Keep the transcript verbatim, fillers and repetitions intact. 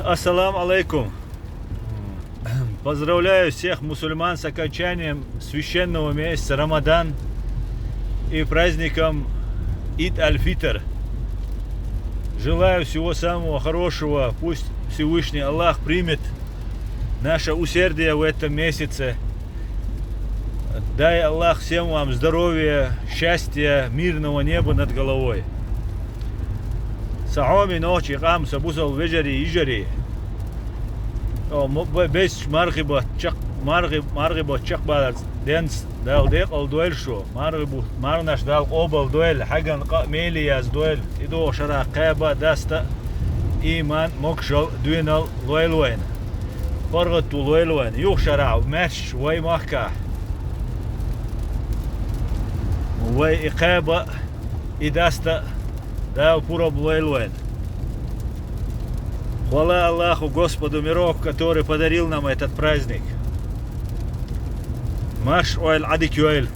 Ассаламу алейкум. Поздравляю всех мусульман с окончанием священного месяца Рамадан и праздником Ид аль-Фитр. Желаю всего самого хорошего. Пусть Всевышний Аллах примет наше усердие в этом месяце. Дай Аллах всем вам здоровья, счастья, мирного неба над головой. Са хьоме нохчий къам, са бусалба вежарий, йижарий. О, мо-, бе-, бесса мархий бутт чакх-, мархий, мархий бутт чакхбаларца денз Дала декъал дойла шо. Мархий бутт, марханаш Дала къобал дойла, хьаган къа а меле яза дойла. И догӀу шарахь кхаба а, даста а, иман, могашал, доьнал лойла вайна. ПаргӀато лойла вайна. Юха шарахь маьрша вай махкахь. Вай и кхаба а, и даста а Дала пурба лойла вайна. Хвала Аллаху, Господу миров, который подарил нам этот праздник. Марша Ӏойла, Ӏадика йойла.